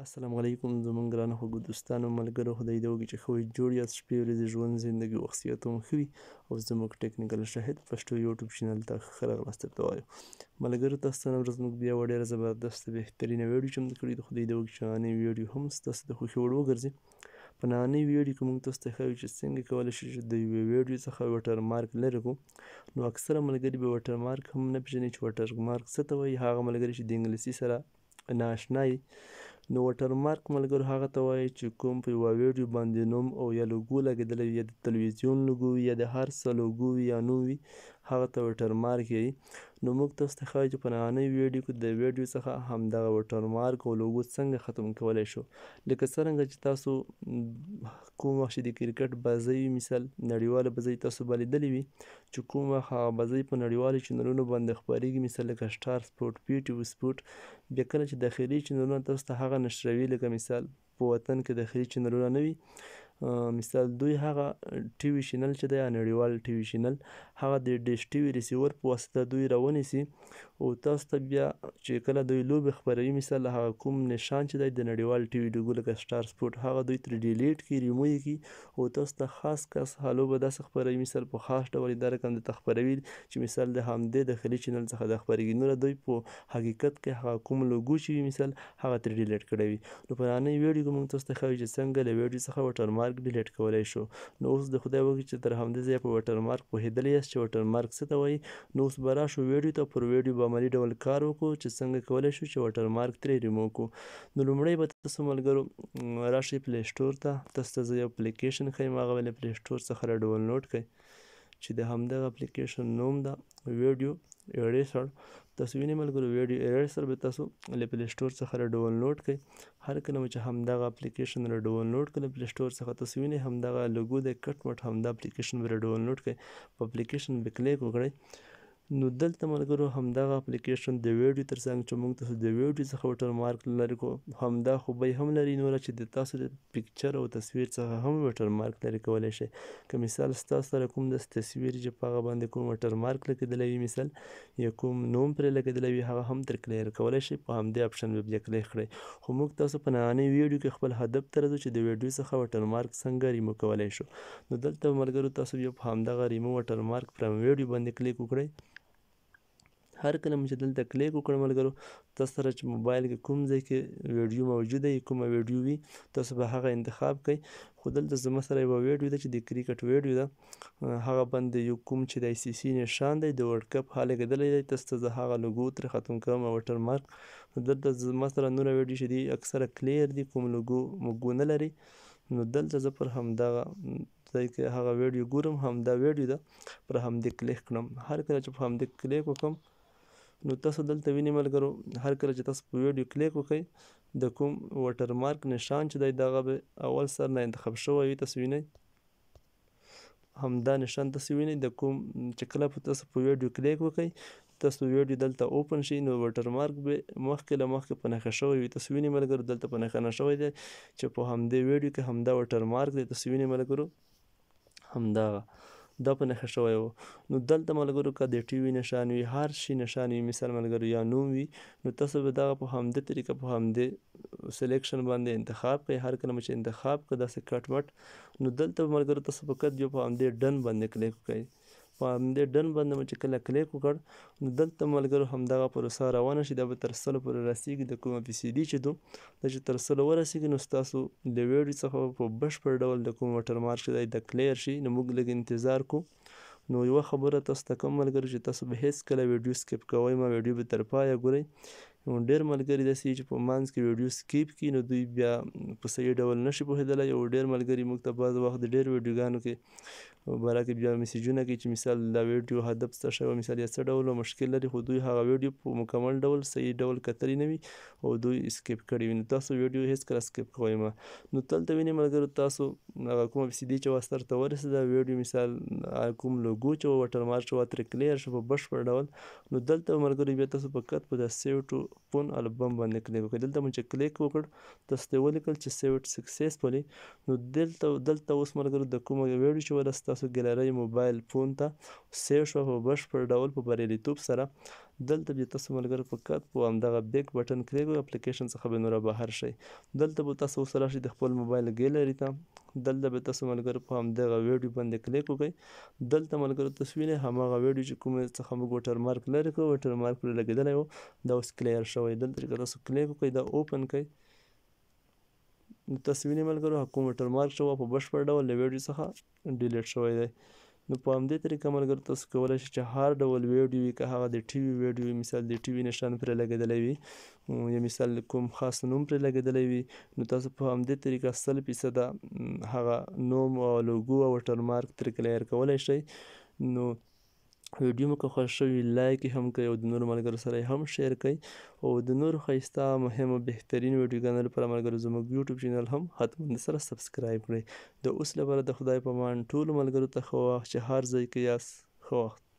السلام علیکم زمونږ ګرانو خوږو دوستانو ملګرو، خدای دې وکړي چې ښه وئ، جوړ یاست، شپې ورځې ژوند زندګي وخصیت هم ښه وي او زموږ ټیکنیکل شاهد پښتو یوټیوب چینل ته ښه راغلاست درته وایو. ملګرو، تاسو ته نن ورځ موږ بیا یوه ډېره زبردسته بهترینه ویډیو چمتو کړې ده. خدای دې وکړي چې نننۍ ویډیو هم ستاسو د خوښې وړ وګرځي. په نننۍ ویډیو کې موږ تاسو ته ښیو چې څنګه کولی شو چې د یوې ویډیو څخه وټر مارک لرې کړو. نو اکثره ملګري به وټر مارک هم نه پېژني چې وټر مارک څه ته وایي. هغه ملګري چې د انګلیسي سره نااشنا یي، نو وټر مارک ملګرو هغه ته وایي چې کوم په یوه ویډیو باندې نوم او یا لوګو لګېدلی وي، یا د تلویزیون لوګو وي، یا د هر څه لوګو وي یا نوم وي، هغه ته وټر مارک یي. نو موږ تاسو ته ښایو چې په نننۍ ویډیو کې د ویډیو څخه همدغه وټر مارک او لوګو څنګه ختم کولی شو. لکه څرنګه چې تاسو کوم وخت چې د کرکټ بازۍ وي، مثال نړیواله بازۍ، تاسو به لیدلې وي چې کوم وخت هغه بازۍ په نړیوالو چینلونو باندې خپرېږي، مثال لکه سټار سپورټ، پي ټي وي سپورټ، بیا کله چې داخلي چینلونه تاسو ته هغه نشروي، لکه مثال په وطن کې داخلي چینلونه نه وي، مثال دوی هغه ټي وي چینل چې دی یا نړیوال ټي وي چینل، هغه د ډیش ټي وي ریسیور په واسطه دوی راونیسي او تاسو ته بیا چې کله دوی لوبې خپروي، مثال هغه کوم نشان چې دی د نړیوال ټي وي لوګو لکه سټار سپورټ، هغه دوی ترې ډیلیټ کړي، ریموو یې کړي او تاسو ته خاص کس هغه لوبه داسې خپروي، مثال په خاص ډول یې دا رقم درته خپروي چې مثال د همدې داخلي چینل څخه دا خپرېږي. نوره دوی په حقیقت کې هغه کوم لوګو چې وي، مثال هغه ترې ډیلیټ کړی وي. نو په نننۍ ویډیو کې موږ تاسو ته ښیو چې څنګه له ویډیو څخه وټر مارک ډیلیټ کولی شو. نو اوس د خدای وکړي چې تر همدې ځایه په وټر مارک پوهېدلی یاست چې وټر مارک څه ته وایي. نو اوس به راشو ویډیو ته، پر ویډیو به عملي ډول کار وکړو چې څنګه کولی شو چې وټر مارک ترې ریموو کړو. نو لومړی به تاسو ملګرو راشئ پلی سټور ته. تاسو ته زه یو اپلیکیشن ښیم، هغه به له پلی سټور څخه را ډاونلوډ کړئ چې د همدغه اپلیکیشن نوم ده ویډیو ایریسر. تاسو وینئ ملګرو، ویډیو ایریسر به تاسو له پلی سټور څخه را ډاونلوډ کړئ. هر کله مو چې همدغه اپلیکیشن را ډاونلوډ کړئ له پلی سټور څخه، تاسو وینئ همدغه لوګو دی کټ مټ، همدا اپلیکیشن به را ډاونلوډ کړئ، په اپلیکیشن به کلیک وکړئ. نو دلته ملګرو همدغه اپلیکیشن د ویډیو ترڅنګ چې موږ تاسو د ویډیو څخه وټر مارک لرې کړو، همدا خوبۍ هم لري نوره چې د تاسو د پکچر او تصویر څخه هم وټر مارک لرې کولی شئ. که مثال ستاسو سره کوم داسې تصویر چې په هغه باندې کوم وټر مارک لګېدلی وي، مثال یا کوم نوم پرې لګېدلی وي، هغه هم ترې کلیر کولی شئ، په همدې اپشن به بیا کلیک کړئ. خو موږ تاسو په نننۍ ویډیو کې خپل هدف ته راځو چې د ویډیو څخه وټر مارک څنګه ریموو کولی شو. نو دلته ملګرو تاسو بیا په همدغه ریموو وټر مارک فرام ویډیو باندې کلیک وکړئ. هر کله مو چې دلته کلیک وکړ ملګرو، تاسو سره چې موبایل کې کوم ځای کې ویډیو موجوده وي، کومه ویډیو وي، تاسو به هغه انتخاب کړئ. خو دلته زما سره یوه ویډیو ده چې د کرکټ ویډیو ده، هغه باندې یو کوم چې د آی سي سي نشان دی د ورلډ کپ ها لګېدلی دی، تاسو ته زه هغه لوګو ترې ختم کوم وټر مارک. نو دلته زما سره نوره ویډیو چې دي اکثره کلیر دي، کوم لوګو موګو نه لري. نو دلته زه پر همدغه ځای کې هغه ویډیو ګورم، همدا ویډیو ده، پر همدې کلیک کړم. هر کله چې په همدې کلیک وکړم، نو تاسو دلته وینئ ملګرو، هر کله چې تاسو په ویډیو کلیک وکړئ، د کوم وټر مارک نشان چې دی دغه به اول سر نه انتخاب شوی وي. تاسو وینئ همدا نشان تاسو وینئ د کوم چې کله په تاسو په ویډیو کلیک وکړئ، تاسو ویډیو دلته اوپن شي، نو وټر مارک به مخکې له مخکې په نښه شوی وي. تاسو وینئ ملګرو دلته په نښه نه شوی دی چې په همدې ویډیو کې همدا وټر مارک دی. تاسو وینئ ملګرو همدغه دا په نښه شوی و. نو دلته ملګرو که د ټي وي نشان وي، هر شي نشان وي، مثال ملګرو یا نوم وي، نو تاسو به دغه په همدې طریقه په همدې سلیکشن باندې انتخاب کړئ. هر کله مو چې انتخاب کړ داسې کټ مټ، نو دلته ملګرو تاسو فقط یو په همدې ډن باندې کلیک وکړئ. په همدې ډن باندې مو چې کله کلیک وکړ، نو دلته ملګرو همدغه پروسه روانه شي. دا به تر سلو پورې رسېږي، د کومه پي سي ډي چې دو دا چې تر سلو ورسېږي، نو ستاسو د ویډیو څخه په بشپړ ډول د کوم وټر مارک چې دی دا کلیر شي. نو موږ لږ انتظار کوو. نو یوه خبره تاسو ته کوم ملګرو چې تاسو به هېڅکله ویډیو سکیپ کوئ مه، ویډیو به تر پایه ګورئ. نو ډېر ملګري داسې چې په منځ کې ویډیو سکیپ کړي، نو دوی بیا په صحیح ډول نه شي پوهېدلی. او ډېر ملګري موږ ته بعض وخت د ډېر ویډیوګانو کې باره کې بیا مسیجونه کوي چې مثال دا ویډیو هدف څه شی و، مثال یا څه ډول مشکل لري، خو دوی هغه ویډیو په مکمل ډول صحیح ډول کتلی نه وي او دوی سکیپ کړي وي. نو تاسو ویډیو هېڅکله سکیپ کوئ مه. نو دلته وینئ ملګرو تاسو هغه کومه پي سي ډي چې وه سر ته ورسېده، ویډیو مثال کوم لوګو چې وه وټر مارک چې وه ترې کلیر شو په بشپړ ډول. نو دلته ملګرو بیا تاسو فقط په د سیو ټو فون البم باندې کلیک وکړئ. دلته مو چې کلیک وکړ، تاسو ته یې ولیکل چې سیو اټ سکسیسفولي. نو دلته اوس ملګرو د کومه ویډیو چې وه ستاسو ګیلری موبایل فون ته سیو شوه په بشپړ ډول په بریالیتوب سره. دلته بیا تاسو ملګرو فقط په همدغه بیک بټن کلیک وکړئ، اپلیکیشن څخه به نور بهر شئ. دلته به تاسو اوس راشئ د خپل موبایل ګیلری ته. دلته به تاسو ملګرو په همدغه ویډیو باندې کلیک وکړئ. دلته ملګرو تاسو وینئ هماغه ویډیو چې کوم څخه موږ وټرمارک لرې کړو، وټرمارک پرې لګېدلی و، دا اوس کلیر شوی. دلته چې تاسو کلیک وکړئ، دا اوپن کړئ، نو تاسو وینئ ملګرو کوم وټرمارک چې په بشپړ ډول له ویډیو څخه ډیلیټ شوی دی. نو په همدې طریقه ملګرو تاسو کولی شئ چې هر ډول ویډیو وي، که هغه د ټي وي ویډیو وي، مثال د ټي وي نشان پرې لګېدلی وي یا مثال کوم خاص نوم پرې لګېدلی وي، نو تاسو په همدې طریقه 100% هغه نوم او لوګو او وټرمارک ترې کلیر کولی شئ. نو ویډیو مو که خوښ شوي لایک یې هم کړئ او د نورو ملګرو سره یې هم شیر کړئ، او د نورو ښایسته مهمو بهترینو ویډیوګانو لپاره ملګرو زموږ یوټیوب چینل هم حتما سره سبسکرایب کړئ. د اوس لپاره د خدای په امان، ټولو ملګرو ته ښه وخت، چې هر ځای کې یاست ښه وخت.